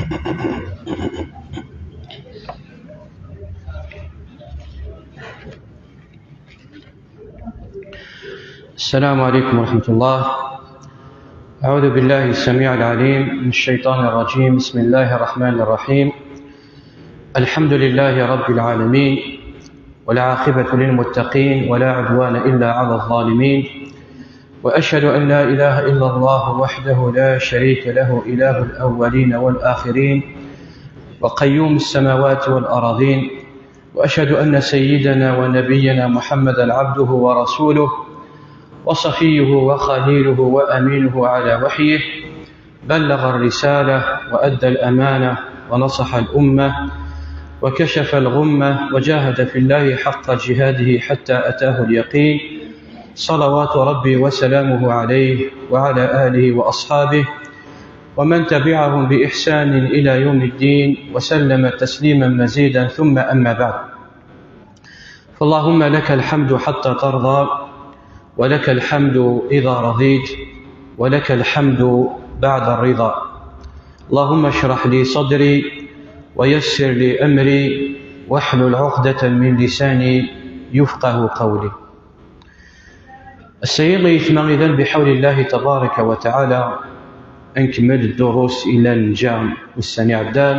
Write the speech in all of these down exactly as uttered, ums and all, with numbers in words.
السلام عليكم ورحمة الله. أعوذ بالله السميع العليم من الشيطان الرجيم. بسم الله الرحمن الرحيم. الحمد لله رب العالمين، والعاقبة للمتقين، ولا عدوان إلا على الظالمين، وأشهد أن لا إله إلا الله وحده لا شريك له، إله الأولين والآخرين، وقيوم السماوات والأراضين، وأشهد أن سيدنا ونبينا محمدا عبده ورسوله، وصفيه وخليله وأمينه على وحيه، بلغ الرسالة وأدى الأمانة ونصح الأمة وكشف الغمة وجاهد في الله حق جهاده حتى أتاه اليقين، صلوات ربي وسلامه عليه وعلى آله وأصحابه ومن تبعهم بإحسان إلى يوم الدين وسلم تسليما مزيدا، ثم أما بعد. فاللهم لك الحمد حتى ترضى، ولك الحمد إذا رضيت، ولك الحمد بعد الرضا. اللهم اشرح لي صدري، ويسر لي أمري، واحلل عقدة من لساني يفقه قولي. Ass-agi, ay aytma idan, بحول الله تبارك وتعالى, ad nkemmel ddurus i llan nǧa ussan iɛeddan,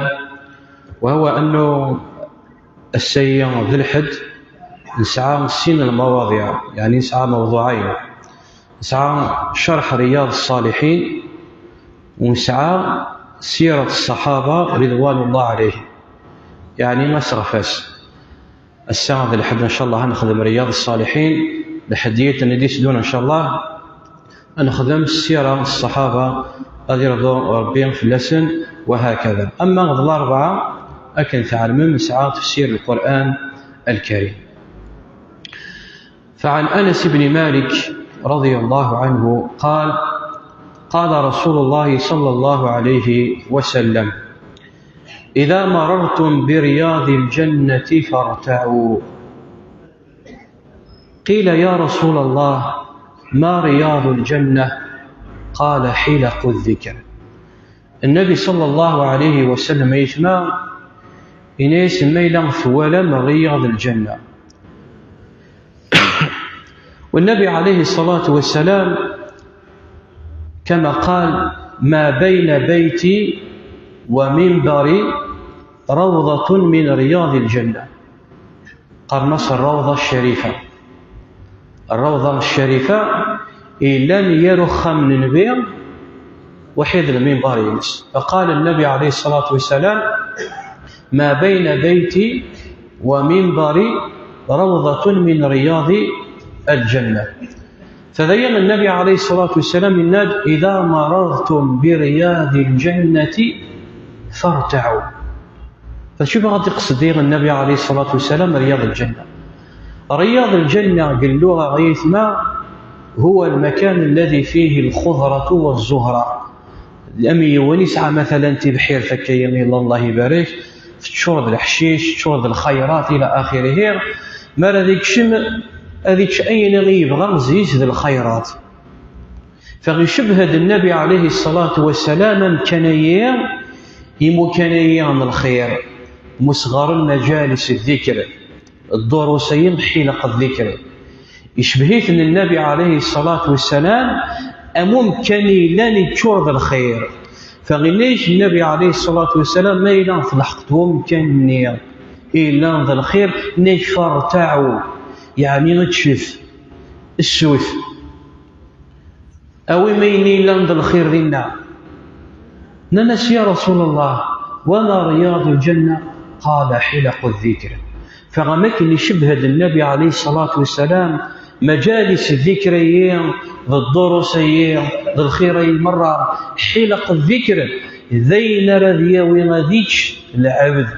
وهو أنه ass-agi d lḥedd, nesɛa sin lmawaḍiɛ, yeɛni nesɛa mawḍuɛayn. Nesɛa cerḥ Riyad Ṣṣaliḥin, u nesɛa sirat ṣṣaḥaba ridwanullah ɛalayhim, yeɛni aseɣfas. Ass-a d lḥedd, ncallah, ad nexdem Riyad Ṣṣaliḥin, lḥedd yiḍen i d-iteddun, ncallah, ad nexdem ssira n ṣṣaḥaba, ad irḍu Ṛebbi fell-asen, وهكذا. Ama d larebɛa, akken tɛelmem, nesɛa tefsir Lqur'an Lkarim. فعن أنس بن مالك رضي الله عنه قال: قال رسول الله صلى الله عليه وسلم: إذا مررتم برياض الجنة فارتعوا. قيل: يا رسول الله، ما رياض الجنة؟ قال: حلق الذكر. Nnabi ṣallallahu ɛalayhi wa sallam, ay aytma, yenna-yasen: ma yella twalam rriyad n lǧenna. والنبي عليه الصلاة والسلام كما قال: ما بين بيتي ومنبري روضة من رياض الجنة. Qqaren-as Ṛṛawḍa Ccarifa. Ṛṛawḍa Ccarifa yellan gar uxxam n Nnbi uḥid lmimbar-ines. فقال النبي عليه الصلاة والسلام: ما بين بيتي ومنبري روضة من رياض الجنة. Fa dayen, Nnabi ɛalayhi ṣṣalatu wassalam yenna-d: إذا مررتم برياض الجنة فارتعوا. Acu i d-iqsed Nnabi ɛalayhi ṣṣalatu wassalam, Riyad Lǧenna? Riyad Lǧenna, deg lluɣa, ay aytma, هو المكان الذي فيه الخضرة والزهرة. Am yiwen yesɛa, matalan, tibḥirt akka, yella, Allah ibarek, teččur d leḥcic, teččur d lxayrat, ila axirihi. Mi ara ad ikcem, ad yečč ayen i yebɣa, zzi-s d lxayrat. Fa icebhed Nnabi ɛalayhi ṣṣalatu wassalam amkan-ayi, imukan-ayi n lxir, مسغر مجالس الذكر, ddurus-ayi n ḥilq ddikr. Icebhed-iten Nnabi ɛalayhi ṣṣalatu wassalam am umkan yellan yeččur d lxir. Fa yenna-ak Nnabi ɛalayhi ṣṣalatu wassalam: ma yella tleḥqeḍ umkan-nni yellan d lxir, yenna-ak: فارتعوا, yeɛni ččet, ssut. Awim ayen yellan d lxir dinna. Nnan-as: يا رسول الله، وما رياض الجنة؟ قال: حلق الذكر. Fa am akken icebhed Nnabi ɛalayhi ṣṣalatu wassalam majalis ddikr-ayi, d ddurus-ayi, d lxir-ayi merra, ḥilq ddikr, d ayen ara d-yawi ad yečč lɛebd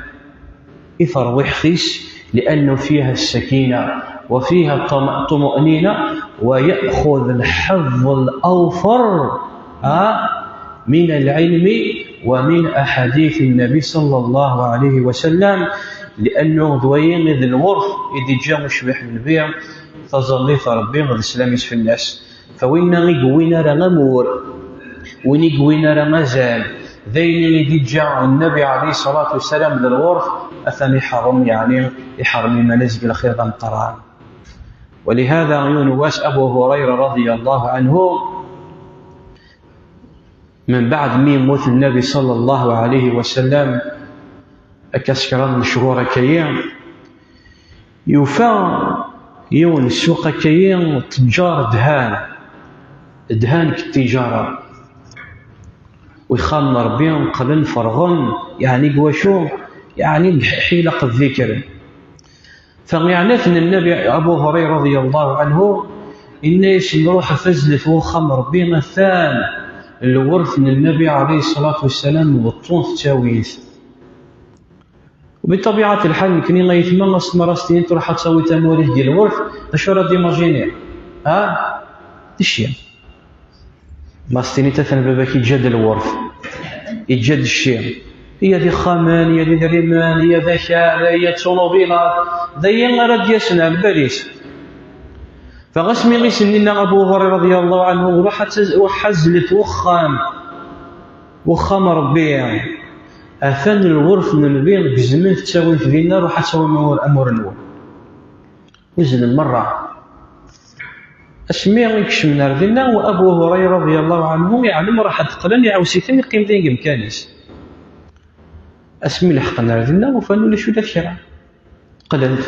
i terwiḥt-is, لأنه فيها السكينة وفيها الطم-، الطمأنينة، ويأخذ الحظ الأوفر، ها، من العلم ومن أحاديث النبي صلى الله عليه وسلم، لأنه d wayi i d lwert i d-iǧǧa ucbiḥ n Nnbi, taẓallit n Ṛebbi d sslam-is fell-as. Fa winna i yewwin ara amur, win i yewwin ara azal, d ayen i d-iǧǧa Nnabi ɛalayhi ṣṣalatu wassalam d lweṛt, atan iḥeṛṛem, yeɛni iḥeṛṛem iman-is deg lxir d ameqqran. Walihada, yiwen wass, Abu Hurayra radiyallahu anhu, mbeɛd mi yemmut Nnabi ṣallallahu ɛalayhi wasallam, akka s kraḍ n cchur akka-yi, yufa yiwen n ssuq akka-yi teǧǧar ddhan, ddhan deg ttiǧara. U ixxamen n Ṛebbi qqlen ferɣen, yeɛni deg wacu? Yeɛni deg ḥilaq d ddikr. Fa yeɛna-ten Nnabi Abu Hurayra radiyallahu anhu, yenna-yasen: "Ruḥet azlet wexxam n Ṛebbi, atan lweṛt n Nnabi ɛalayhi ṣṣalatu wassalam beṭṭun ttawin-t." Biṭabiɛat lḥal, nekkni ay ayetma, as-, ma ara s-tiniḍ: "Ruḥ ad tawiḍ amur-ik di lweṛt", d acu ara d-imajini? Ha? D cci. Ma s-tiniḍ: "Atan baba-k iǧǧa-d lweṛt, iǧǧa-d cci, iya d ixxamen, iya d idrimen, iya d akal, iya d ṭunubilat", d ayen ara d-yasen ar lbal-is. Fa asmi i sen-yenna Abu Hurayra radiyallahu anhu: "Ruḥ ad taz-, ruḥ azlet wexxam, wexxam n Ṛebbi, atan lweṛt n Nnbi gezmen-t, ttawin-t dinna, ruḥ ad tawim amur-, amur-nwen." Uzzlen merra. Asmi i kecmen ar dinna, wa Abu Hurayra radiyallahu anhu iɛlem raḥ ad d-qqlen, iɛawes-iten, iqqim din deg umkan-is. Asmi leḥqen ar dinna, ufan ulac ula d kra. Qqlen-d.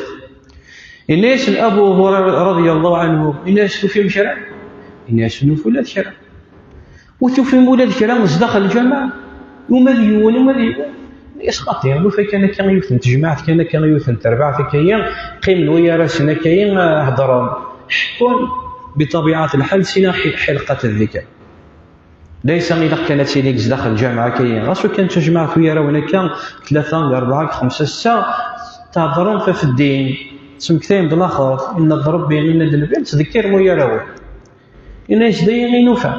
Yenna-yasen Abu Hurayra radiyallahu anhu, yenna-yas: "Tufim kra?" Yenna-yas: "Ur nufi ula d kra." "Ur tufim ula d kra zdaxel lǧameɛ? Uma d yiwen, uma d yiwen?" Yenna-yas: "Xaṭi, nufa kan akka yiwet n tejmaɛt, kan akka yiwet n terbaɛt akka-yi, qqimen wayar-asen akka-yi, heddren, ḥekkun." Biṭabiɛat lḥal, sina ḥi-, ḥilqat ddikr. Laysa ilaq kan ad tili deg zdaxel lǧameɛ akka-yi. Ɣas ur kan d tajmaɛt wayar-awen akka, tlata, deg rebɛa, deg xemsa, ssetta, theddrem ɣef ddin, tettmektayem-d laxert, inna-d Ṛebbi, inna-d Nnbi, tettdekkirem wayar-awen. Yenna-yas: "D ayen i nufa."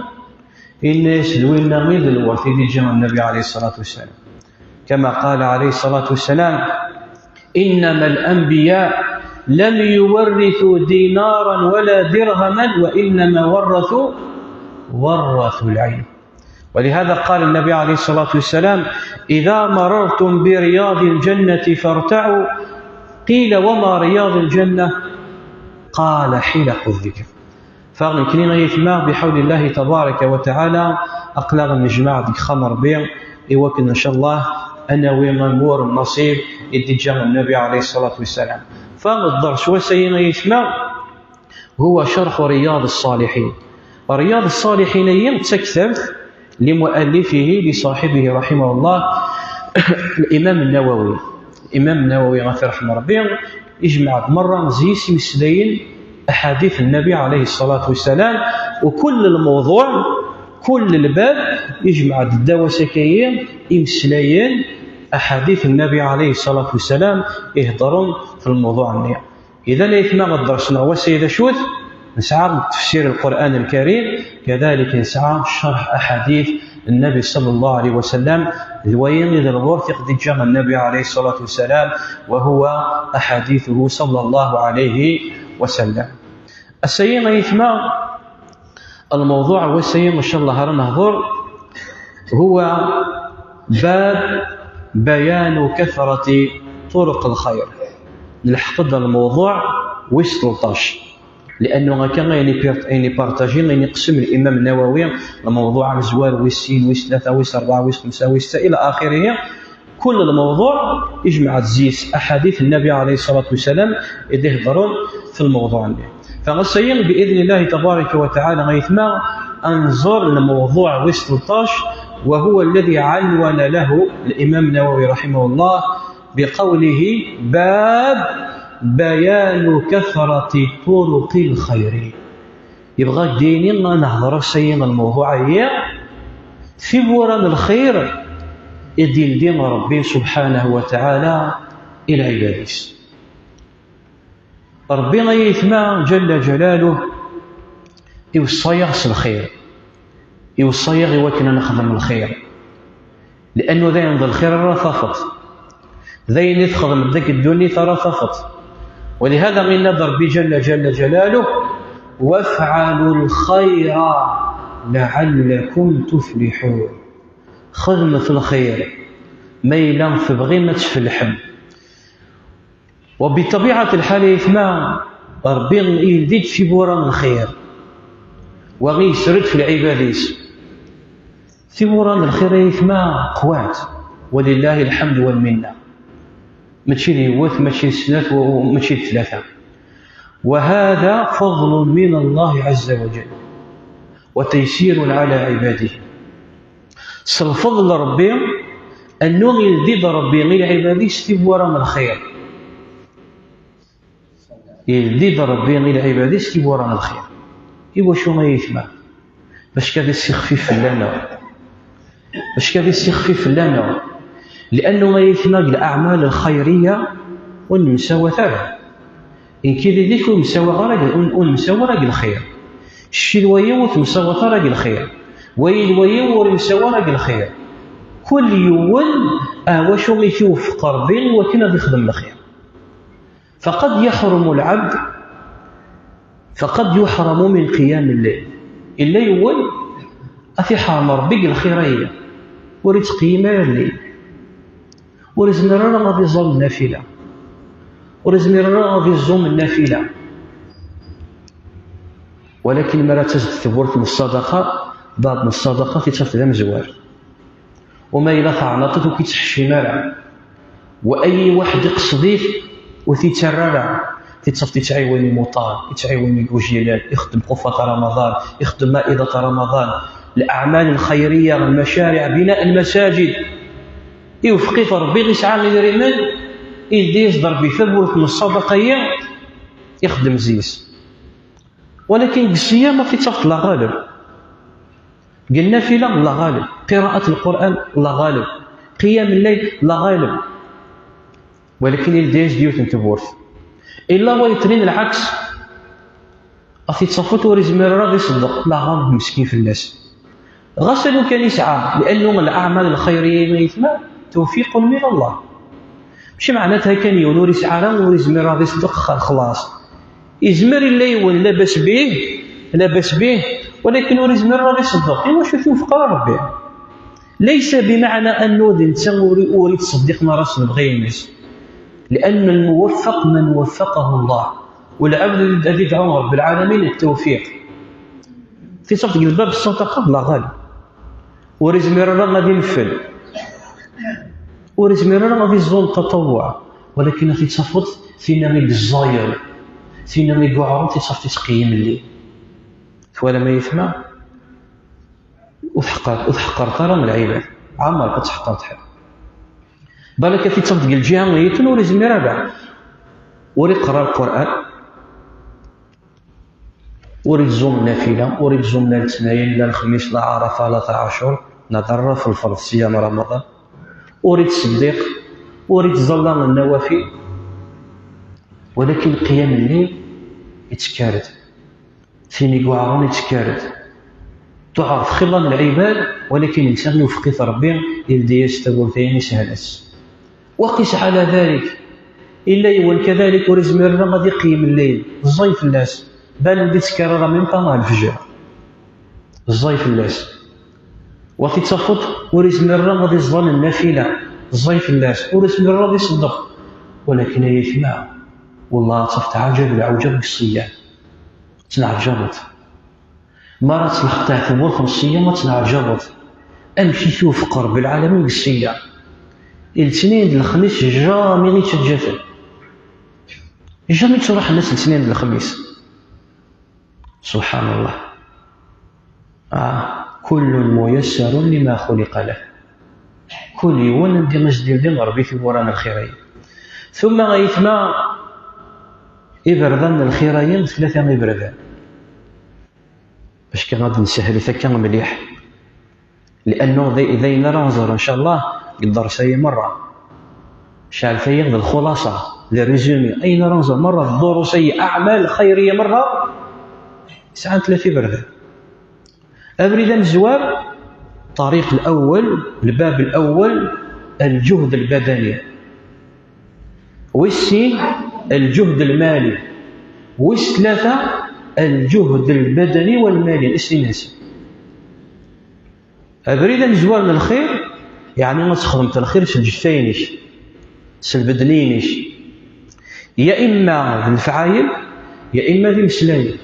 Yenna-yas: "D winna i d lweṛt i d-iǧǧa Nnabi ɛalayhi ṣṣalatu wassalam." Kama qala ɛalayhi ṣṣalatu wassalam: "إنما الأنبياء لم يورثوا دينارا ولا درهما وإنما ورثوا، ورثوا العلم." ولهذا قال النبي عليه الصلاة والسلام: "إذا مررتم برياض الجنة فارتعوا." قيل: "وما رياض الجنة؟" قال: "حلق الذكر." Fa nekkni ay ayetma, biḥawlillahi tabaraka wa taɛala, aql-aɣ nejmaɛ deg uxxam n Ṛebbi, i wakken, ncallah, ad nawi amur n nnṣib i d-iǧǧa Nnabi ɛalayhi ṣṣalatu wassalam. Fa dders n wass-ayi ay ayetma, هو شرح رياض الصالحين. Riyad ṣṣaliḥin-ayi d taktabt لمؤلفه، لصاحبه رحمه الله، الإمام النووي. الإمام النووي, ɣef irḥem Ṛebbi, ijmeɛ-d merra zzis imeslayen, أحاديث النبي عليه الصلاة والسلام, وكل الموضوع, كل الباب, ijmeɛ-d ddaw-as akka-yi imeslayen, أحاديث النبي عليه الصلاة والسلام, iheddren fi lmewḍuɛ-nni. Idan, ayetma, dders-nneɣ wass-a d acu-t? Nesɛa tefsir Lqur'an Lkarim, kadalik nesɛa ccerḥ aḥadit Nnabi ṣalla Llahu ɛalayhi wa sallam, d wayi i d lɣur i ɣ-d-iǧǧa Nnabi ɛalayhi ṣṣalatu wa ssalam, wa huwa aḥadithuhu ṣalla Llahu ɛalayhi wa sallam. Ass-ayi, ayetma, lmewḍuɛ n wass-ayi, ncallah, ara nehḍer, huwa bab bayanu kathrati turuq lxayr. Nleḥq-d lmewḍuɛ wis tleṭṭac, liannu akka ayen ipir-, ayen ipartaji, ayen iqsem Limam Nawawi, lmewḍuɛ amezwaru wis sin, wis tlata, wis rebɛa, wis xemsa, wis setta, ila axirihi. Kul lmewḍuɛ ijmeɛ-d zzis aḥadit Nnabi ɛalayhi ṣṣalatu wa ssalam i d-iheddren fi lmewḍuɛ-nni. Fa ass-ayi, bi idni Llahi tabaraka wa taɛala, ayetma, ad nẓer lmewḍuɛ wis tleṭṭac, wa huwa alladhi ɛanwana lahu Limam Nawawi raḥimahullah, biqawlihi: bab bayanu kathrati turuqi lxayri. Yebɣa ad d-yini, ad nehḍer ass-ayi lmewḍuɛ-ayi, tiwwura n lxir i d-ildi Ṛebbi subḥanahu wa taɛala i lɛibad-is. Ṛebbi, ay ayetma, ǧalla ǧalaluh, iweṣṣa-yaɣ s lxir, iweṣṣa-yaɣ i wakken ad nexdem lxir. Liannu d ayen d lxir ara tafeḍ. D ayen i txedmeḍ deg ddunit ara tafeḍ. Walihada yenna-d Ṛebbi ǧalla, ǧalla ǧalaluh: "Wafɛalu lxayra laɛallakum tufliḥun." Xedmet lxir ma yella tebɣim ad tfelḥem. Wa bi ṭabiɛat lḥal, ay aytma, Ṛebbi yeldi-d tiwwura n lxir, wa i yesred f lɛibad-is. Tiwwura n lxir, ay aytma, qwant, walillahi lḥemd wal minna. Mačči d yiwet, mačči d snat, wa-, mačči d tlata. وهذا فضل من الله عز وجل وتيسير على عباده. S lfeḍl n Ṛebbi, annu yeldi-d Ṛebbi i lɛibad-is tiwwura n lxir. Yeldi-d Ṛebbi i lɛibad-is tiwwura n lxir. Iwacu, ay aytma? Bac kan ad issixfif fell-aneɣ. Bac kan ad issixfif fell-aneɣ. Liannu, ay aytma, deg leɛmal lxayriya ur nemsawat ara. Nekk d yid-k ur nemsawa ara deg, ur, ur nemsawa ara deg lxir. Cci d wayew ur temsawaḍ ara deg lxir. Wayi d wayew ur yemsawa ara deg lxir. Kul yiwen, ah, wacu i t-iwefeq Ṛebbi i wakken ad ixdem lxir. فقد يحرم العبد، فقد يحرم من قيام الليل. Illa yiwen, ad t-iḥrem Ṛebbi deg lxir-agi. Ur ittqeyyim ara lleyl. Ur izmir ara ad iẓẓal nnafila. Ur izmir ara ad iẓum nnafila. Walakin mi ara d-tazed tewwurt n ṣṣadaqa, bab n ṣṣadaqa, tiṭ-is d amezwar. Uma yella teɛnaṭ-it, ur k-ittḥeccim ara. Wa ayi waḥed iqsed-it, ur t-ittarra ara. Tiṭ-is yettɛiwin imuṭar, yettɛiwin igujilal, ixeddem qufat Ramaḍan, ixeddem ma'idat Ramaḍan, leɛmal lxayriya, lmacariɛ, bina lmasajid. Iwfeq-it Ṛebbi, yesɛa idrimen, yeldi-yas-d Ṛebbi tawwurt n ṣṣadaqa-yi, ixeddem zzi-s. Walakin deg ṣṣiyam ad t-tafeḍ la ɣaleb. Deg nnafila la ɣaleb. Qiraat Lqur'an la ɣaleb. Qiyam lleyl la ɣaleb. Walakin yeldi-yas-d yiwet n tewwurt. Illa wa yeṭlin lɛaks, ad t-tafeḍ ur izmir ara ad iṣeddeq, la ɣaleb meskin fell-as. Ɣas alukan yesɛa, liannu leɛmal lxayriya, ay aytma, tawfiqun min Allah. Mačči meɛnatha kan yiwen ur yesɛi ara, ur izmir ara ad iṣeddeq, xer-, xlaṣ. Izmer illa yiwen labas bih, labas bih, walakin ur izmir ara ad iṣeddeq. Iwacu t-iwfeq ara Ṛebbi? ليس بمعنى أنه d netta ur, ur ittṣeddiqen ara s lebɣi-ines. لأن الموفق من وفقه الله. Lɛebd ad idɛu Ṛebbi lɛalamin ttawfiq. Tiṭ-is deg lbab ṣṣadaqa la ɣaleb. Ur izmir ara ad ineffel. Ur izmir ara ad iẓum taṭawwa. Walakin ad t-tafeḍ tinna i yeẓẓayen, tinna i yuɛren, tiṭ-is tettqeyyim lleyl. Twalam ay aytma? Ur tḥeqqer-, ur tḥeqqret ara lɛibad. Ɛmer ad tḥeqqret ḥedd. Balak ad t-tafeḍ deg lǧiha-iten ur izmir ara. Ur iqra Lqur'an. Ur ittẓum nnafila, ur ittẓum la letnayen, la lexmis, la ɛarafa, la taɛacur, neɣ ara f lferḍ ṣṣyam Ramaḍan. Ur ittṣeddiq, ur ittẓalla nnawafil. Walakin qiyam lleyl ittekkar-d. Tin i yuɛren ittekkar-d. Tuɛer txilla n lɛibad, walakin netta iwfeq-it Ṛebbi, yeldi-yas tawwurt-ayi, isehel-as. وقس على ذلك. Illa yiwen kadalik ur izmir ara ad iqeyyem lleyl, ẓẓay fell-as, bal ur d-ittekkar ara même pas ɣer lefjer. Ẓẓay fell-as. Wa t-tafeḍ ur izmir ara ad iẓẓal nnafila, ẓẓay fell-as, ur izmir ara ad iṣeddeq. Walakin ay aytma, wallah ad tafeḍ ɛǧab lɛuǧab deg ṣṣiyam. Ad tneɛǧabeḍ. Mi ara tt-nexṭiɛ tewwurt n ṣṣiyam, ad tneɛǧabeḍ. Amek i t-iwfeq Ṛebbi lɛalamin deg ṣṣiyam? I letniyen d lexmis, jamais i ttaǧǧa-ten. Jamais ttruḥen ass letniyen d lexmis. Subḥan Allah. Ah, كل ميسر لما خلق له. Kul yiwen anda i s-d-yeldi Ṛebbi tiwwura n lxir-ayi. Tumma ay aytma, iberdan n lxir-ayi, tlata iberdan. Bac kan ad d-nessehlet akka mliḥ. Liannu d, d ayen ara nẓer, ncallah, deg dders-ayi merra. Ceɛlet-ayi d lxulaṣa, d résumé. Ayen ara nẓer merra, ddurus-ayi, aɛmal xayriya merra, sɛan tlata iberdan. Abrid amezwar, الطريق الأول, الباب الأول, الجهد البدني. Wis sin, الجهد المالي. Wis tlata, الجهد البدني والمالي. Issin-nsen. Abrid amezwar n lxir, Yeɛni ad txedmeḍ lxir s lǧetta-inek, s lbedni-inek. Ya imma d lefɛayel, ya imma d imeslayen.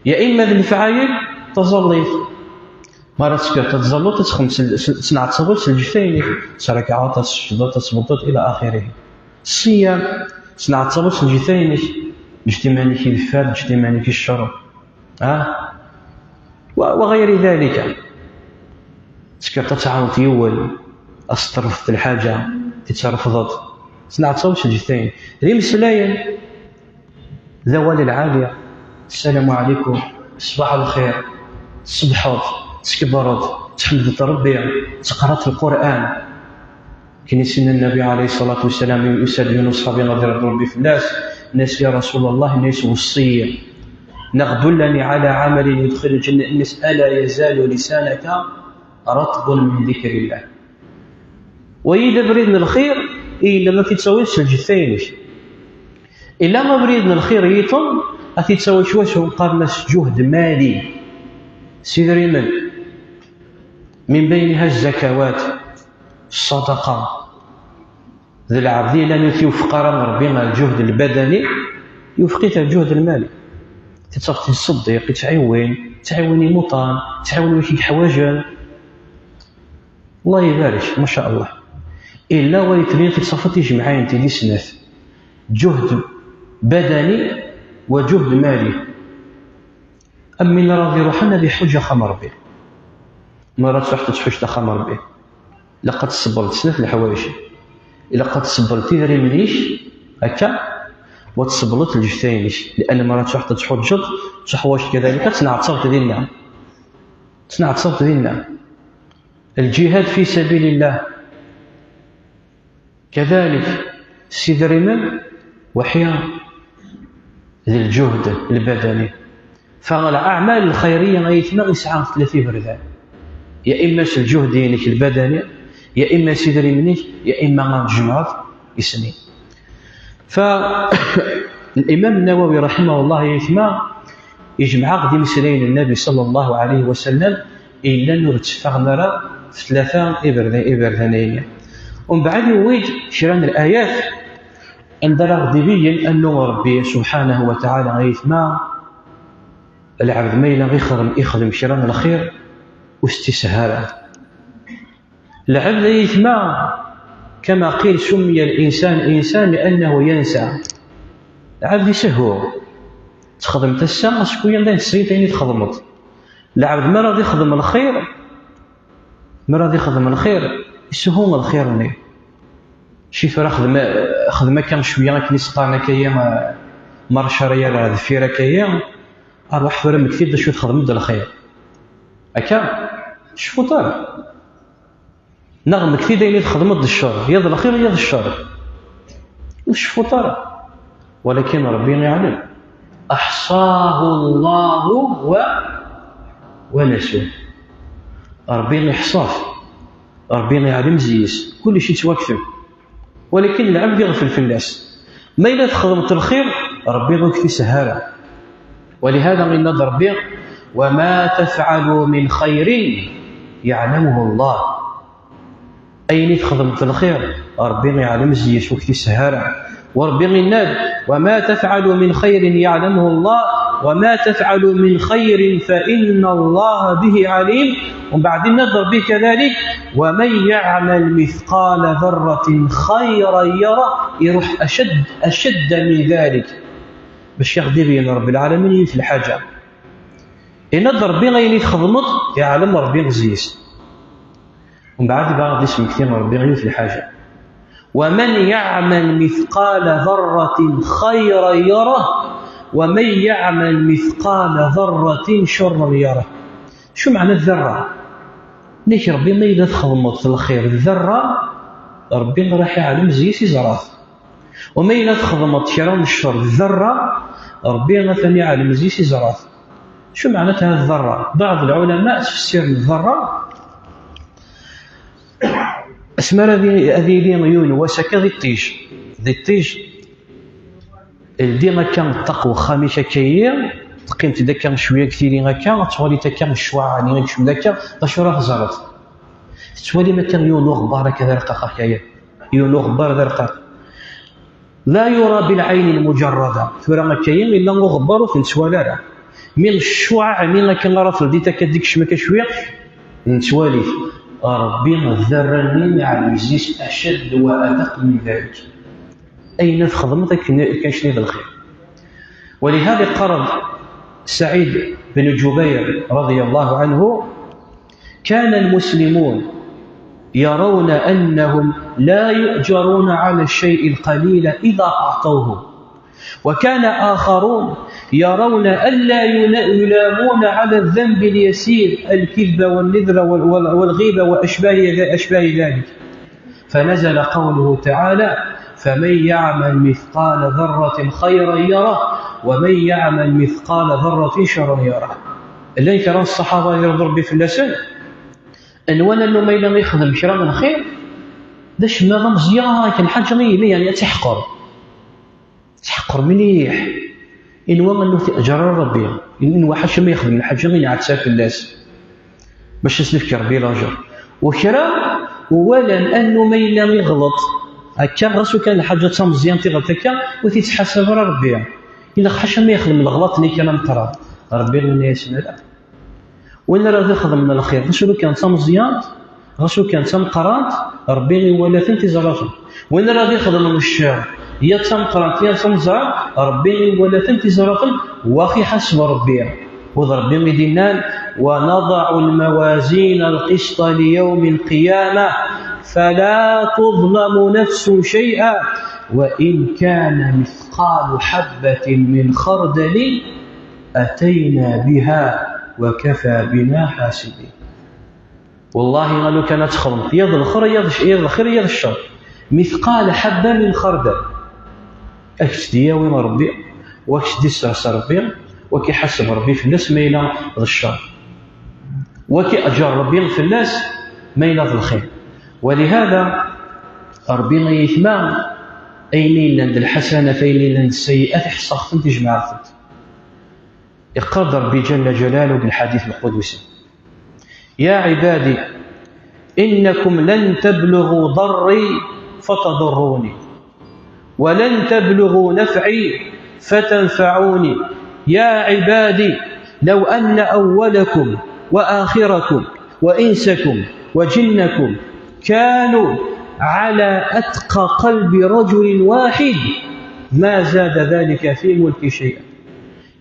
Ya imma d lefɛayel, taẓallit. Mi ara tekkreḍ ad tẓalleḍ, ad txedmeḍ s l-, s l-, s lɛeṭṭaw s lǧetta-inek. Tesrekɛeḍ, ad tesjdeḍ, ad tesbeddeḍ, ila axirihi. Ṣṣiyam, s lɛeṭṭaw s lǧetta-inek. Ǧǧet iman-ik i lfad, ǧǧet iman-ik i ccer. Ha? Wa, wa ɣayri dalika. Tekkreḍ ad tɛawneḍ yiwen, ad s-terfeḍ lḥaǧa, ad tt-trefdeḍ. S lɛeṭṭaw s lǧetta-inek. D imeslayen. D awal lɛali. Ssalamu ɛlikum. Ṣbaḥ lxir. Tṣebbḥeḍ, tkebreḍ, tḥemdeḍ Rebbi, teqqreḍ Lqur'an. Akken i s-yenna Nnabi ɛalayhi ṣṣalatu wassalam, yusa-d yiwen uṣḥabi ad iṛeḍ Rebbi fell-as, yenna-as: "Ya Rasul Allah", yenna-as, "weṣṣi-yi, neɣ dullani ɛala ɛamalin yudxilu lǧenna", yenna-as: "Ala yazalu lisanaka ratban min dikrillah." Wayi d abrid n lxir i yellan ad t-id-tawiḍ s lǧetta-inek. Illa abrid n lxir yiṭen ad t-id-tawiḍ s wacu qqaren-as ǧuhd mali, s idrimen, min bayniha zzakawat, ṣṣadaqa. D lɛebd yellan ur t-iwfeq ara Rebbi ɣer lǧuhd lbadani, iwfeq-it ɣer lǧuhd lmali. Tettaɣ-t-id ṣṣeddiq, ittɛiwin, ittɛiwin imuṭan, ittɛiwin wid i yeḥwaǧen. Allah ibarek, ma sha Allah. Illa wa yetlin tettafeḍ tijemɛayin tili snat. Ǧuhd badani wa ǧuhd mali. Am win ara ad iruḥen ad iḥuǧ axxam Rebbi. Mi ara truḥeḍ ad tḥuǧeḍ axxam Rebbi, ilaq ad tsebbreḍ snat leḥwayeǧ. Ilaq ad tsebbreḍ idrimen-ik, akka, wa tsebbreḍ lǧetta-inek. Lian mi ara truḥeḍ ad tḥuǧeḍ, tuḥwaǧeḍ kadalik, ad tneɛtabeḍ dinna. Ad tneɛtabeḍ dinna. Lǧihad fi sabilillah. Kadalik, s idrimen, weḥya d lǧuhd lbadani. Fa leɛmal lxayriya ay aytma isɛa tlata iberdan. Ya imma s lǧuhd-inek lbadani, ya imma s idrimen-ik, ya imma ad tjemɛeḍ isnin. Fa Limam Nawawi raḥimahullah ay aytma, ijmeɛ-aɣ-d imeslayen n Nnabi ṣalla Llahu ɛalayhi wa sallam, yellan ur tteffɣen ara f tlata iberdan, iberdan-ayni. Umbeɛd yewwi-d kra n layat anda ara ɣ-d-ibeyyen annu Rebbi subḥanahu wa taɛala ay aytma, lɛebd ma yella ixdem, ixdem kra n lxir, ur s-tt-isehha ara. Lɛebd ay aytma, kama qil, summiya l-insan insan liannahu yansa. Lɛebd isehhu. Txedmeḍ ass-a, acku yal d ayen tesɛiḍ ayen i txedmeḍ. Lɛebd mi ara ad ixdem lxir, mi ara ad ixdem lxir, isehhu lxir-nni. Cif ara xdem, xdem akka cwiya akken i s-qqaren akka-yi, eh, ma ur cari ara deffir akka-yi, arwaḥ tura mmekti-d d acu txedmeḍ d lxir. Akka, cfuṭ ara. Neɣ mmekti-d ayen i txedmeḍ d ccer, ya d lxir ya d ccer. Ur tceffuḍ ara. Walakin Rebbi iɛlem. Aḥṣahu Llahu wa, wa nasuh. Rebbi iḥṣa-t. Rebbi iɛlem zzi-s. Kullec ittwakteb. Walakin lɛebd iɣfel fell-as. Ma yella txedmeḍ lxir, Rebbi ur k-t-isehha ara. Walihada yenna-d Rebbi: "Wa ma tafɛalu min xayrin yaɛlamuhu Llah." Ayen i txedmeḍ d lxir, Ṛebbi iɛlem zzi-s ur k-t-isehha ara. U Ṛebbi inna-d: "Wa ma tafɛalu min xayrin yaɛlamuhu Llah, wa ma tafɛalu min xayrin fa inna Llaha bihi ɛalim." Umbeɛd inna-d Ṛebbi kadalik: "Wa man yaɛmal mithqala darratin xayran yarah." Iruḥ acadd, acadd min dalik. Bac i ɣ-d-ibeyyen Ṛebbi lɛalamin yiwet lḥaǧa. Inna-d Ṛebbi ayen i txedmeḍ, iɛlem Ṛebbi zzi-s. Umbeɛd ibɣa ad d-ismekti Ṛebbi yiwet lḥaǧa. "Wa man yaɛmal mithqala darratin xayran yarah, wa man yaɛmal mithqala darratin carran yarah." Acu meɛna ddarra? Nek Ṛebbi ma yella txedmeḍ lxir ddarra, Ṛebbi raḥ iɛlem zzi-s iẓra-t. U ma yella txedmeḍ kra n ccer ddarra, Ṛebbi atan iɛlem zzi-s iẓra-t. Acu meɛna ddarra? Baɛḍ lɛulama ttfessiren ddarra, asmi ara ad i-, ad yili yiwen wass akka di ṭṭij, di ṭṭij, ldi akka ṭṭaq wexxam-ik akka-yi, teqqimt-d akka cwiya deg tili akka, ad tuɣaliḍ akka ccwaɛa-nni i yekcem d akka, d acu ara teẓreḍ? Tettwalim akka yiwen uɣebbar akka d arqaq akka ya, yiwen uɣebbar d arqaq. La yura bil ɛayni lmujarrada. Tura akka yella uɣebbar ur t-nettwali ara. Mi ccuɛaɛ-nni akka ara teldit akka d-ikcem akka cwiya, nettwali-t. Ṛebbi d arra-nni ɛziz, acad wa adaq min dalik. Ayen ad txedmeḍ akken kan cni d lxir. ولهذا قال سعيد بن جبير رضي الله عنه: كان المسلمون يرون أنهم لا يؤجرون على الشيء القليل إذا أعطوه، وكان آخرون يرون ألا يلامون على الذنب اليسير، الكذب والنذر والغيبة وأشباه ذلك. فنزل قوله تعالى: فمن يعمل مثقال ذرة خيرا يره، ومن يعمل مثقال ذرة شرا يره. Llan kra n ṣṣaḥaba, yirḍi Ṛebbi fell-asen, nwan annu ma yella yexdem kra n lxir, d acemma d ameẓyan akken, lḥaǧa i yella, yeɛni, ad tt-iḥqer. Tḥeqqer mliḥ. Inwa annu t-iǧer ara Ṛebbi. Inwa ḥaca ma yexdem lḥaǧa i nɛetta fell-as, bac as-nefk Ṛebbi laǧer. U kra, u walan annu ma yella iɣleṭ, akka ɣas ukan lḥaǧa d tameẓyant iɣleṭ akka, ur t-ittḥasab ara Ṛebbi. Ilaq ḥaca ma yexdem leɣlaṭ-nni kan ameqqran, Ṛebbi yenna-yasen ala. Win ara d-ixedmen lxir, ɣas ulu kan d tameẓyant, ɣas ulu kan d tameqqrant, Ṛebbi iwala-ten, iẓra-ten. Win ara d-ixedmen ccer, ya d tameqqrant ya d tameẓyant, Ṛebbi iwala-ten, iẓra-ten, wa ɣ-iḥaseb Ṛebbi. U d Ṛebbi i d-yennan: ونضع الموازين القسط ليوم القيامة فلا تظلم نفس شيئا وإن كان مثقال حبة من خردل أتينا بها وكفى بنا حاسبين. Wallahi, alu kan ad txedmeḍ ya d lxir ya d, ya d lxir ya d ccer, مثقال حبة من خردل, ad k-tt-d-yawi Ṛebbi, wa k-tt-d-isers Ṛebbi, wa k-iḥaseb Ṛebbi fell-as ma yella d ccer, wa k-iǧer Ṛebbi fell-as ma yella d lxir. ولهذا Ṛebbi ay aytma, ayen yellan d lḥasanat, ayen yellan d ssayiat, iḥeṣṣa-tent, ijmeɛ-tent. Iqqar-d Ṛebbi ǧalla ǧalaluhu deg lḥadit lqudusi: يا عبادي إنكم لن تبلغوا ضري فتضروني ولن تبلغوا نفعي فتنفعوني. يا عبادي لو أن أولكم وآخركم وإنسكم وجنكم كانوا على أتقى قلب رجل واحد ما زاد ذلك في ملكي شيئا.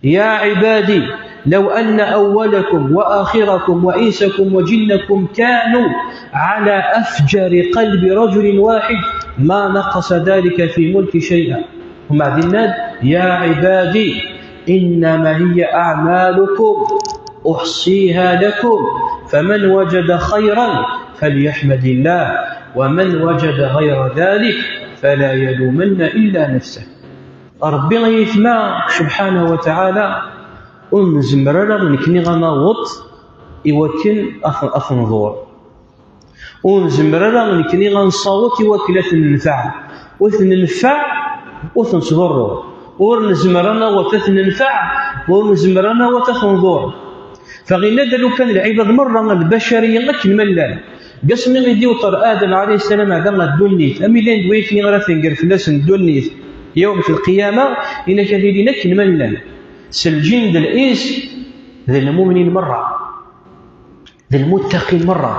يا عبادي لو أن أولكم وآخركم وإنسكم وجنكم كانوا على أفجر قلب رجل واحد ما نقص ذلك في ملكي شيئا. ومع ذلك: يا عبادي إنما هي أعمالكم أحصيها لكم فمن وجد خيرا فليحمد الله ومن وجد غير ذلك فلا يلومن إلا نفسه. Ṛebbi ay aytma subḥanahu wa taɛala, ur nezmer ara nekkni ad naweḍ i wakken ad t-, ad t-nḍur. Ur nezmer ara nekkni ad nessaweḍ i wakken ad t-nenfeɛ. Ur t-nenfeɛ, ur t-nettḍurru. Ur nezmer ad naweḍ ad t-nenfeɛ, ur nezmer ad naweḍ ad t-nḍur. Fɣinna-d lukan lɛibad merra, lbacariya akken ma llan. Deg asmi i d-iwṭer Adam ɛalayhi ssalam ar da ɣer ddunit, am illan d wayetni ara tenger fell-asen ddunit, yawmet lqiyama, inak ad ilin akken ma llan. S lǧin d lins, d lmumnin merra. D lmuttaqin merra.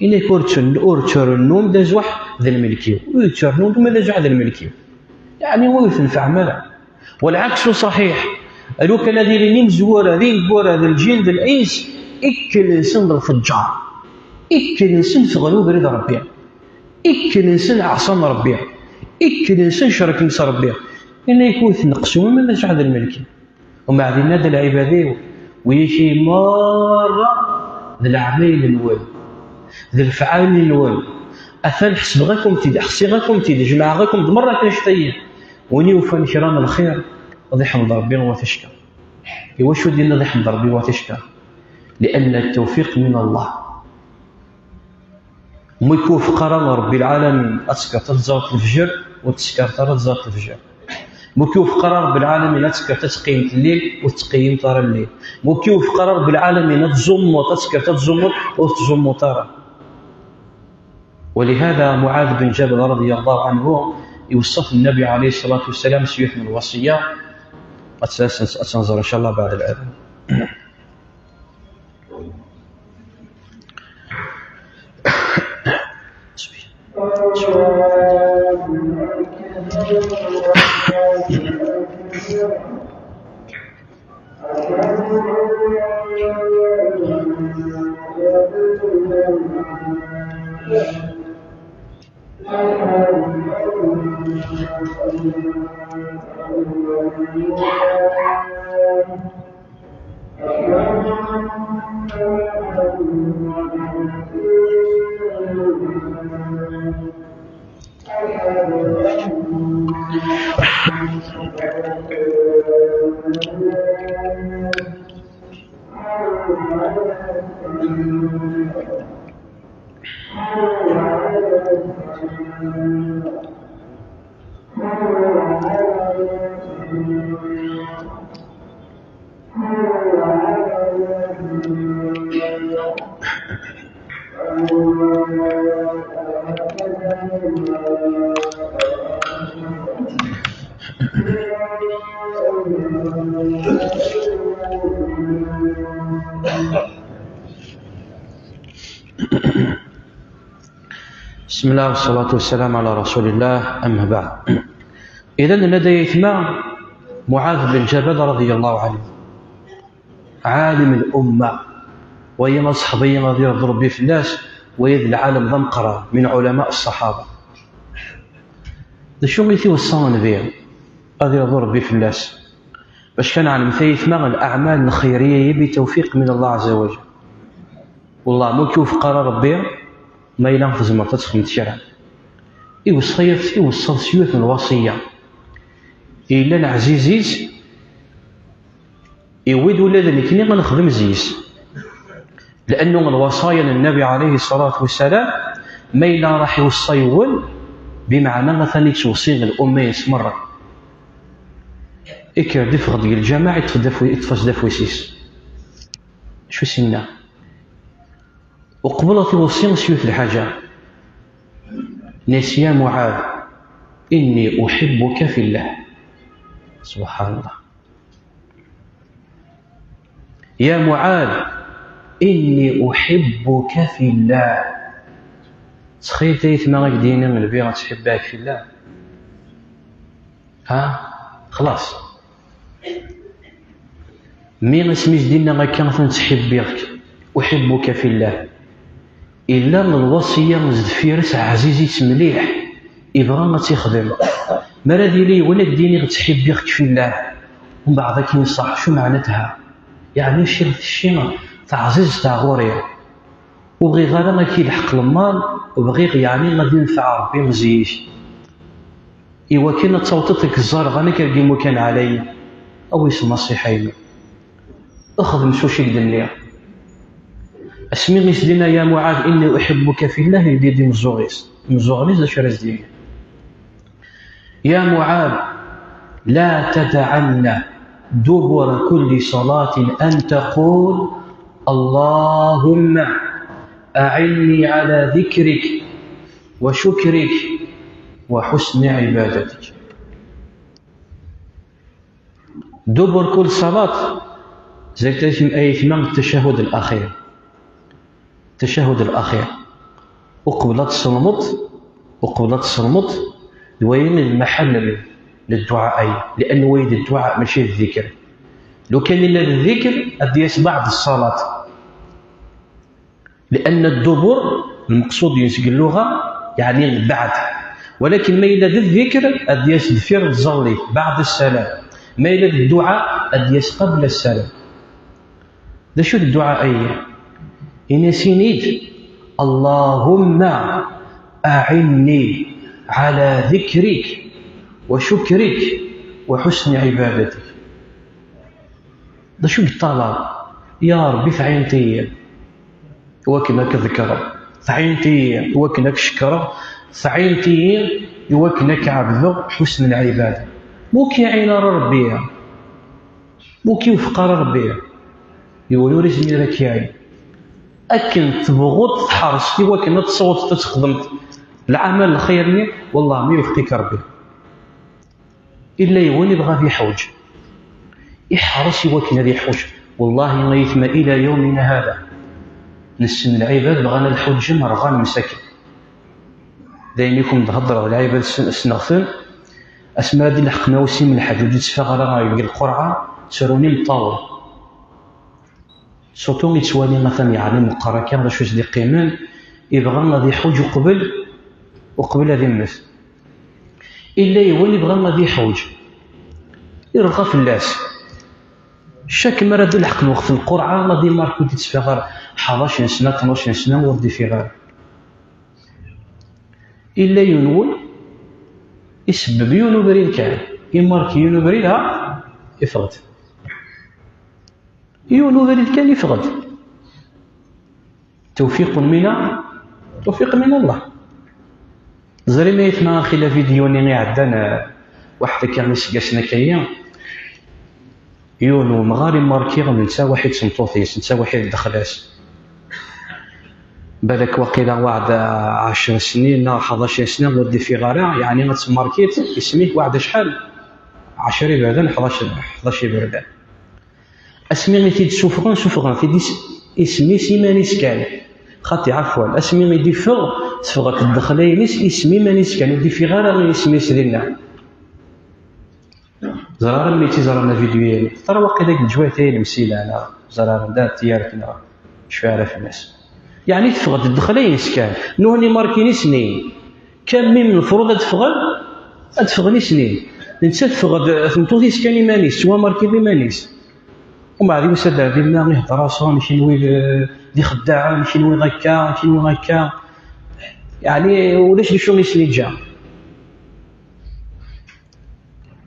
Inak ur ttun-, ur ttrennun d azuḥ d lmelk-iw. Ur ttrennun ma d azuḥ d lmelk-iw. Yeɛni ur tenfeɛm ara. والعكس صحيح. Lukan ad ilin imezwura d ineggura d lǧin d lins, ikkel-nsen d lfeǧǧar. Ikkel-nsen ffɣen ubrid Ṛebbi. Ikkel-nsen ɛṣan Ṛebbi. Ikkel-nsen cerken s Ṛebbi. Inak ur tneqsum ma d azuḥ d lmelk-iw. Umeɛdin-a d lɛibad-iw, wiyi merra d leɛmayel-nwen, d lefɛayel-nwen. Atan ḥesbeɣ-akum-t-id, ḥsiɣ-akum-t-id, jemɛeɣ-akum-d merra kan ctayen. Win yufan kra n lxir, ad iḥmed Ṛebbi wa ticka. Iwacu din ad iḥmed Ṛebbi wa ticka? لأن التوفيق من الله. Ma ur k-iwufeq ara Ṛebbi lɛalamin ad tekkreḍ ad tẓalleḍ lefjer, ur tekkreḍ ara ad tẓalleḍ lefjer. Ma ur k-iwufeq ara Ṛebbi lɛalamin ad tekkreḍ ad teqqimeḍ lleil, ur tettqeyyimeḍ ara lleil. Ma ur k-iwufeq ara Ṛebbi lɛalamin ad tẓummeḍ, ad tekkreḍ ad tẓummeḍ, ur tettẓummuḍ ara. ولهذا معاذ بن جبل رضي الله عنه يوصف النبي عليه الصلاة والسلام سيوث من الوصية. أتنظر إن شاء الله بعد الأذان. بسم الله والصلاة والسلام على رسول الله، أما بعد. إذن لدى يتمى معاذ بن جبل رضي الله عنه، عالم الأمة، وهي صحابي غادي يرد ربي في الناس، وهي العالم ذا مقرا من علماء الصحابة. D acu i t-iweṣṣa Nnbi ad irḍu Rebbi fell-as? Bac kan ɛelmet ay aytma, الأعمال الخيرية هي بتوفيق من الله عز وجل. Wellah, ma ur k-iwefeq ara Rebbi, ma yella tzemreḍ ad txedmeḍ kra. Iweṣṣa-yas, iweṣṣa s yiwet n lwaṣiyya. Yella leɛziz-is, iwwi-d ula d nekni ad nexdem zzi-s. Liannu lwaṣaya n Nnabi ɛalayhi ṣṣalatu wassalam, ma yella raḥ iweṣṣa yiwen, bimeɛna atan yettweṣṣi lumma-ines merra. Ikker-d, iffeɣ-d deg lǧameɛ, iṭṭef-d afwi-, iṭṭef-as-d afwis-is. Acu i s-yenna? Uqbel ad t-iweṣṣi s yiwet lḥaǧa, yenna-yas: يا معاذ، إني أحبك في الله. سبحان الله. يا معاذ، إني أحبك في الله. Ttxil-k ay aytma, ad k-d-yini Nnbi: أحبك في الله. Ha? Xlaṣ. Mi asmi s-d-inna akka, atan ttḥibbiɣ-k, أحبك في الله. Illa lwaṣiyya sdeffir-s ɛziz-itt mliḥ, ibɣa ad tt-ixdem. Mi ara d-yili yiwen ad d-yini: ttḥibbiɣ-k في الله, mbeɛd akin ṣṣeḥ, acu meɛnatha? Yeɛni ciɣ tecci teɛzizt ɣur-i. Ur bɣiɣ ara ad k-ilḥeq lemmal, bɣiɣ yeɛni ad infeɛ Rebbi zik. Iwakken ad tawḍeḍ deg ẓẓerɣ, nekk ar imukan ɛlayen, awi-s nnaṣiḥa-inu. Xdem s wacu i k-d-nniɣ. Asmi i s-d-yenna: يا معاذ إني أحبك في الله, yeldi-d imeẓẓuɣ-is. Imeẓẓuɣen-is d acu ara s-d-yini? يا معاذ، لا تدعن دبر كل صلاة أن تقول: اللهم أعني على ذكرك وشكرك وحسن عبادتك. دبر كل صلاة, زي ما يسمى التشهد الأخير. التشهد الأخير. Uqbel ad tselmeḍ, uqbel ad tselmeḍ, d wayen i d lmaḥal n, n dduɛa-ayi, lian wayi d dduɛa, mačči d ddikr. Lukan yella d ddikr, ad d-yas beɛd ṣṣalat. Lian ddubur, lmeqṣud-ines deg lluɣa, yeɛni lbeɛd. Walakin ma yella d ddikr, ad d-yas deffir tẓallit, beɛd ssalam. Ma yella d dduɛa, ad d-yas qabla ssalam. D acu d dduɛa-ayi? Ini-as, ini-d: اللهم أعني على ذكرك وشكرك وحسن عبادتك. D acu i yeṭṭalab? Ya Ṛebbi, tɛineḍ-iyi i wakken ad k-ḍekkreɣ, tɛineḍ-iyi i wakken ad k-cekkreɣ, tɛineḍ-iyi i wakken ad k-ɛebdeɣ ḥusn lɛibada. Ma ur k-iɛin ara Ṛebbi, ur k-iwefeq ara Ṛebbi, yiwen ur izmir ad k-iɛin. Akken tebɣuḍ tḥerṣeḍ i wakken ad tessawḍeḍ ad txedmeḍ Lɛamal lxir-nni, wellah ma iwefq-ik Rebbi. Illa yiwen ibɣa ad iḥuǧ, iḥres i wakken ad iḥuǧ. Wellah ay aytma, ila yawmina hada nessen lɛibad bɣan ad ḥuǧen, rɣan msakin. D ayen i ken-d-heddreɣ, lɛibad s-, ssneɣ-ten. Asmi ara d-ileḥqen awsim lḥed ur d-itteffeɣ ara deg lqerɛa, ttrun imeṭṭawen. Surtout yettwali atan yeɛni meqqer akka, d acu i s-d-iqqimen, ibɣa ad iḥuǧ uqbel, uqbel ad immet. Illa yiwen ibɣa ad iḥuǧ, irɣa fell-as. Chaque mi ara d-ileḥqen weqt lqurɛa, ad imarki ur d-itteffeɣ ara, ḥdac n sna, tnac n sna, ur d-ifiɣ ara. Illa yiwen wul, isebbeb yiwen ubrid kan, imarki yiwen ubrid, ha, iffeɣ-d. Yiwen ubrid kan iffeɣ-d. Tawfiq mina, tawfiq min Allah. Ẓrim ay aytma axi la vidéo-nni iɛeddan, eh, waḥed akka iseggasen akka-yi, yiwen umɣar imarki netta waḥid d tmeṭṭut-is, netta waḥid d ddexla-s. Balak waqila waɛd ɛecr snin neɣ ḥdac sna ur d-ifiɣ ara, yeɛni ad tmarkiḍ isem-ik waɛd acḥal? Ɛecr iberdan, ḥdac, ḥdac iberdan. Asmi i t-id-sufɣen, sufɣen-t-id is-, isem-is iman-is kan. Xaṭi, ɛafwan, asmi i d-iffeɣ, teffeɣ-d ddexla-ines, isem iman-is kan, ur d-ifiɣ ara isem-is dinna. Ẓriɣ ara mi tt-iẓran avidyu-agi. Tara waqila deg leǧwayt-agi lemsila, neɣ ẓriɣ anda tiyaret, neɣ cfiɣ ara fell-as. Yeɛni teffeɣ-d ddexla-ines kan. Nuhni markin isnin. Kan mi mefruḍ ad ffɣen, ad ffɣen isnin. Netta teffeɣ-d tmeṭṭut-is kan iman-is, tettwamarkiḍ iman-is. Umbeɛd yusa-d ar dinna ihedder-asen, kenwi d, d ixeddaɛen, kenwi akka, kenwi akka. Yeɛni ulac d acu i sen-iǧǧa.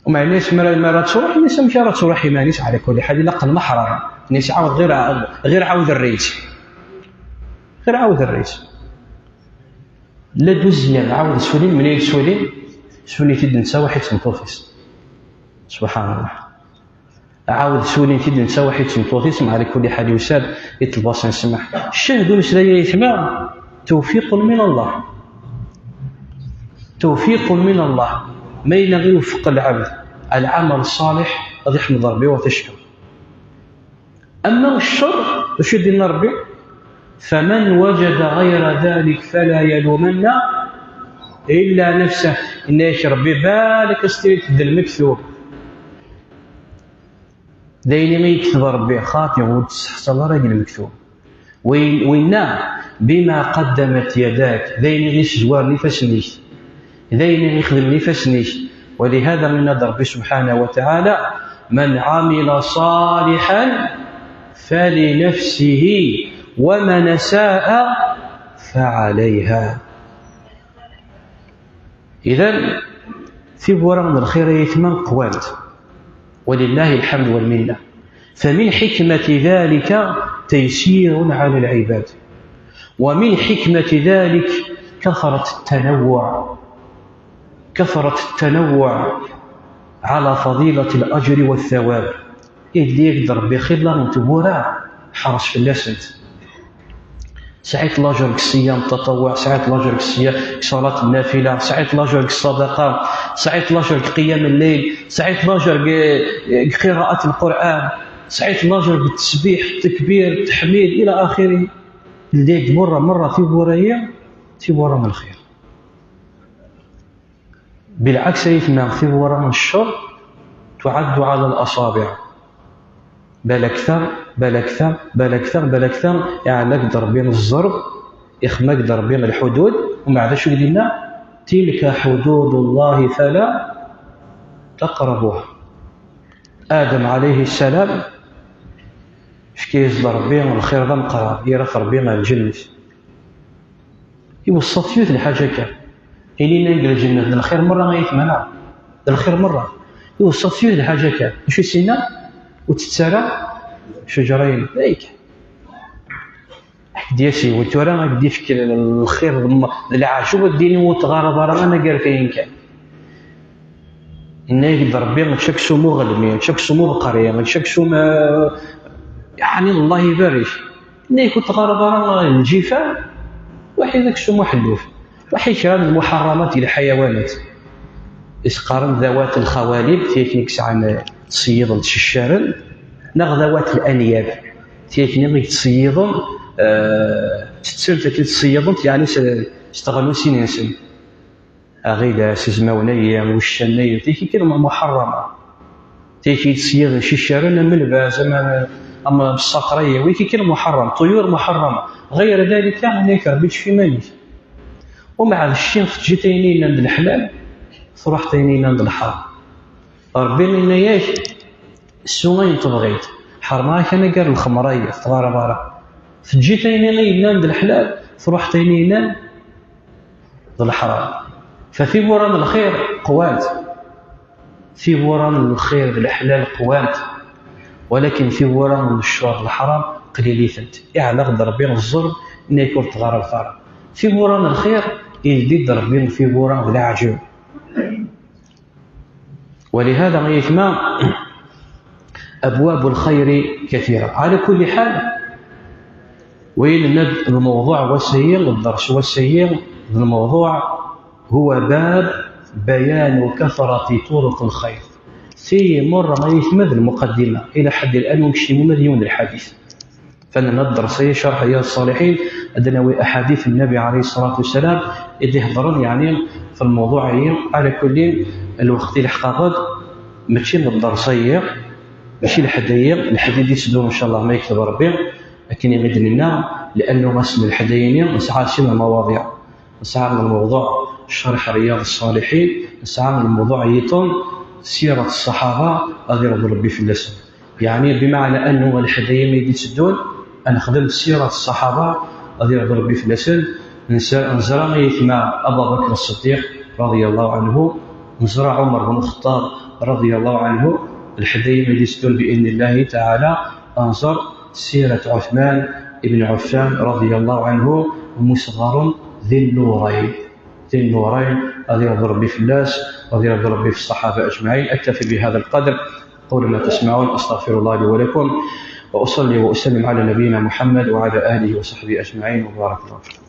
Umeɛni-as mi ara, mi ara truḥ, ini-as amek ara truḥ iman-is, ɛla kulli ḥal, ilaq lmeḥram. Ini-as ɛawed ɣir, ɣir ɛawed err-itt. Ɣir ɛawed err-itt. La d-uznen, ɛawed ssulin, mini ssulin, ssulin-t-id netta waḥid d tmeṭṭut-is. Subḥan Allah. Ɛawed ssulin-t-id netta waḥid d tmeṭṭut-is, ɛla kulli ḥal yusa-d, iṭleb-asen ssmaḥ. Ccah d umeslay ay aytma, tawfiq min Allah. Tawfiq min Allah. Ma yella iwfeq lɛebd, lɛamal ṣṣaliḥ, ad iḥmed Rebbi u ad t-ickeṛ. Ama ccer, d acu i d-yenna Rebbi? فمن وجد غير ذلك فلا يلومن إلا نفسه. Yenna-yak Rebbi, balak ad s-tiniḍ d lmektub. D ayen i yekteb Rebbi, xaṭi, ur d-tseḥṣaḍ ara deg lmektub. Win-, winna, بما قدمت يداك, d ayen i ɣ-yessezwaren ifassen-ik. D ayen i ɣ-ixedmen ifassen-ik. ولهذا yenna-d Rebbi سبحانه وتعالى: من عمل صالحا فلنفسه ومن أساء فعليها. إذن, tiwwura n lxir ay aytma qwant. ولله الحمد والمنة. فمن حكمة ذلك تيسير على العباد. ومن حكمة ذلك كثرة التنوع. كثرة التنوع على فضيلة الأجر والثواب. Yelli-yak-d Rebbi xilla n tewwura, ḥres fell-asent. Sɛiḍ lajer deg ṣṣiyam n ṭaṭawuɛ, sɛiḍ lajer deg ṣṣiyam, deg ṣalat n nafila, sɛiḍ lajer deg ṣṣadaqa, sɛiḍ lajer deg qiyam n-llayl, sɛiḍ lajer deg, deg qiraat n Lqur'an, sɛiḍ lajer deg ttesbiḥ, tekbir, teḥmid, ila axiri. Ldi-yak-d merra, merra tiwwura-yi, tiwwura n lxir. Bilɛaks ay aytma, tiwwura n ccer تعد على الأصابع. Balak ta, balak ta, balak ta, balak ta, iɛella-k-d Rebbi zzerb, ixma-k-d Rebbi lḥudud, umbeɛd acu i d-yenna? تلك حدود الله فلا تقربوها. Adam ɛalayhi ssalam, yefka-yas-d Rebbi lxir d ameqqran, yerra-t Rebbi ar lǧennet. Iweṣṣa-t yiwet n lḥaǧa kan. Inin-ak deg lǧennet d lxir merra ay aytma, neɣ? D lxir merra. Iweṣṣa-t yiwet n lḥaǧa kan. D acu i s-yenna? Ur ttett ara ccejra-inu. Ay kan. Ad k-d-yas yiwen tura, ad k-d-yefk lxir d m-, d leɛjub, ad d-yini ur tɣaraḍ ara anagar tayin kan. Yenna-yak-d Rebbi, ečč aksum uɣelmi, ečč aksum ubeqri, ečč aksum, eh, yeɛni Allah ibarek. Yenna-yak ur teɣɣareḍ ara lǧifa, waḥid aksum uḥelluf. Ruḥ i kra n lmuḥerramat di lḥayawanat. Is qqaren dawat lxawalib, tiyakni i yesɛan tṣeyyiḍen tceccaren, neɣ dawat lanyab, tiyakni i yettṣeyyiḍen, eh, ttettent akken tṣeyyiḍent, yeɛni s, s teɣlusin-nsen. Aɣilas, izmawen-ayi, wuccanen-ayi, tiyakni kan muḥerrama. Tiyakni i yettṣeyyiḍen ciccaren am lbaz, am, am ṣṣaqra-yi, wiki kan muḥerram, tuyur muḥerrama. Ɣayr dalika, nek Rebbi tcef iman-ik. Umeɛd cci teǧǧiḍ ayen yellan d leḥlal, truḥeḍ ayen yellan d lḥram. Rebbi yenna-yak, ssu ayen tebɣiḍ, ḥermeɣ-ak anagar lxemra-yi, teɣɣareḍ ara. Teǧǧiḍ ayen yellan d leḥlal, truḥeḍ ayen yellan d leḥram. Fa tiwwura n lxir qwant, tiwwura n lxir d leḥlal qwant, walakin tiwwura n ccer d leḥram qlilitent. Iɛleq-d Rebbi ẓẓerb, nek ur teɣɣareḍ ara. Tiwwura n lxir, ildi-d Rebbi tiwwura d leɛǧeb. ولهذا يا جماعة أبواب الخير كثيرة. على كل حال، وين ند الموضوع وسيء، الدرس وسيء، الموضوع هو باب بيان كثرة طرق الخير. Si murra ma yekmel lmuqaddima, ila ḥedd llan ur nekcim uma d yiwen lḥadit. Fenna ad-ndersi cerḥ Riyad Ṣṣaliḥin, ad d-nawi aḥadit n Nnabi ɛalayhi ṣṣalatu wassalam i d-iheddren, yeɛni, fi lmewḍuɛ-agi. Ɛla kulli, lweqt ilḥeq-aɣ-d, mačči d ddersi-agi, mačči lḥedd-agi, lḥedd i d-itteddun, ncallah, ma yekteb Rebbi, akken i d-nenna, li'annu ass n lḥedd-agi-nni nesɛa sin lmawaḍiɛ. Nesɛa lmewḍuɛ cerḥ Riyad Ṣṣaliḥin, nesɛa lmewḍuɛ yiṭen sirat ṣṣaḥaba, ad iṛḍu Rebbi fell-asen. Yeɛni, bimeɛna annu lḥedd-agi i d-itteddun, ad nexdem sirat ṣṣaḥaba, ad iṛḍu Rebbi fell-asen, nsa-, neẓra ayetma Aba Bakr Ṣṣeddiq, radiyallahu anhu, neẓra Ɛumer ben Lxeṭṭab, radiyallahu anhu, lḥedd-agi i d-itteddun, bi idnillahi taɛala, ad nẓer sirat Ɛuthman ibn Ɛuffan, radiyallahu anhu, umuseɣɣaren di nnuray. Di nnuray, ad iṛḍu Rebbi fell-as, ad iṛḍu Rebbi f ṣṣaḥaba aǧmaɛin. أكتفي بهذا القدر. أقول ما تسمعون، أستغفر الله لي ولكم، وأصلي وأسلم على نبينا محمد وعلى آله وصحبه أجمعين، وبارك الله فيكم.